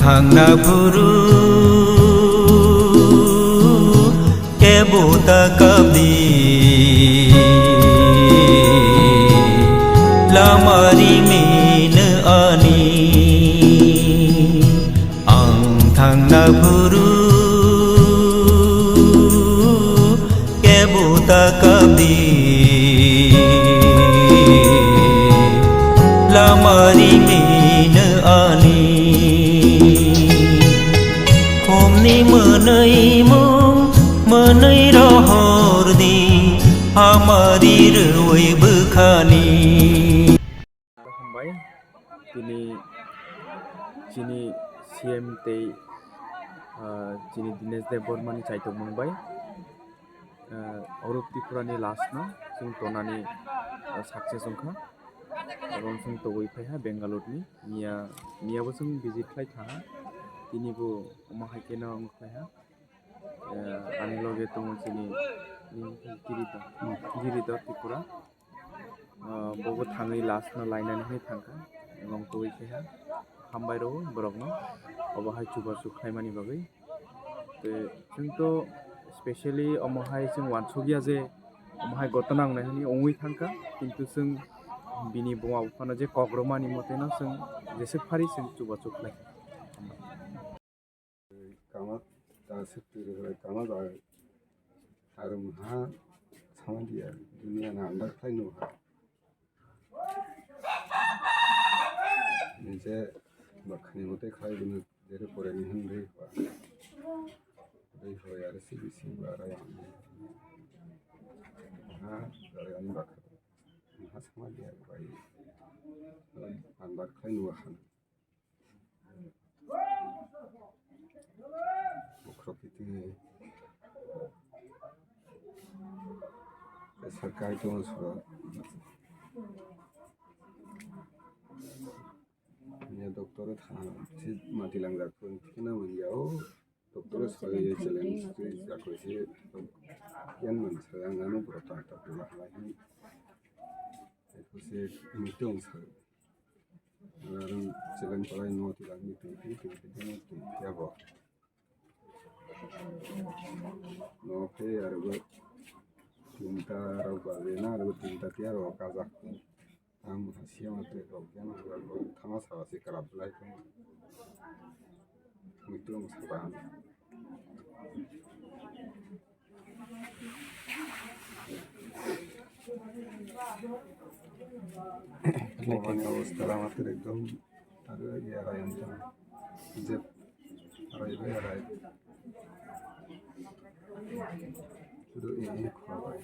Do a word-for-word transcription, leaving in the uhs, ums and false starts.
Thangna phuru kebo ta kabdi, lama rimino ani. Ang thangna phuru kebo ta kabdi, lama rimino ani. Khumni mwnwi mung, mwnwi rohor di, hamari rwi bwkhani. Hambai, tini chini C M tei, ah, chini Dinesh Debbarma ni chaitokmung bai, ah, Arup Tripura ni last no chwng tonani, ah, success wngkha. Abo chwng togwi phaiha Bangalore ni, miya, miya bo chwng visit khlai thanha, tini bo omo hai kheno wng khlaiha. Eh, ani loge tongo chini, ni Giridhar, Giridhar Tripura. Ah, bobo thangwi last no lainani hinwi thangkha, ebong twi khe ha hambai rwo borokno obo hai chubachu khlaimani bagwi. Tei chwng to specially omo hai chwng uansukya je omo hai gotona wngnai hwnwi wngwi thangkha, kintu chwng bini buma buphano je kok rwmani mote no chwng jeswk phari chwng chubachu khlai. Kama ta sukti rwkhlai kama ba harung ha sama dia dunia na andar khlai nukha. Nje bakhani mote khlai bini jere pore ni hwn rwi hwa. Rwi hwa yar si bisi ba ra yang. Ha, dari ani bakha. Ha sama dia bai. Andar khlai nukha. Bokhorok kiting. Kaisa kai tongo soro. Nya doctor thang si mati langjak phone tikna manya o. Doctor sori challenge twi jakoi si yan man sa yang anu bro ta ta pula halai. Eko se mutung sa. Alarm challenge palai no ti lagni twi twi twi twi twi twi ya bo. No phe aro bo tinta rok baje na aro bo tinta tiya rok kajak. Ang bo hasiya ma twi rok yan aro bo thama sa se karap lai. Mutung sa ba. Bobani obostha lama tere ekdom aro yarai wngkha. Je arai bai arai. Sudu ini khorok bai.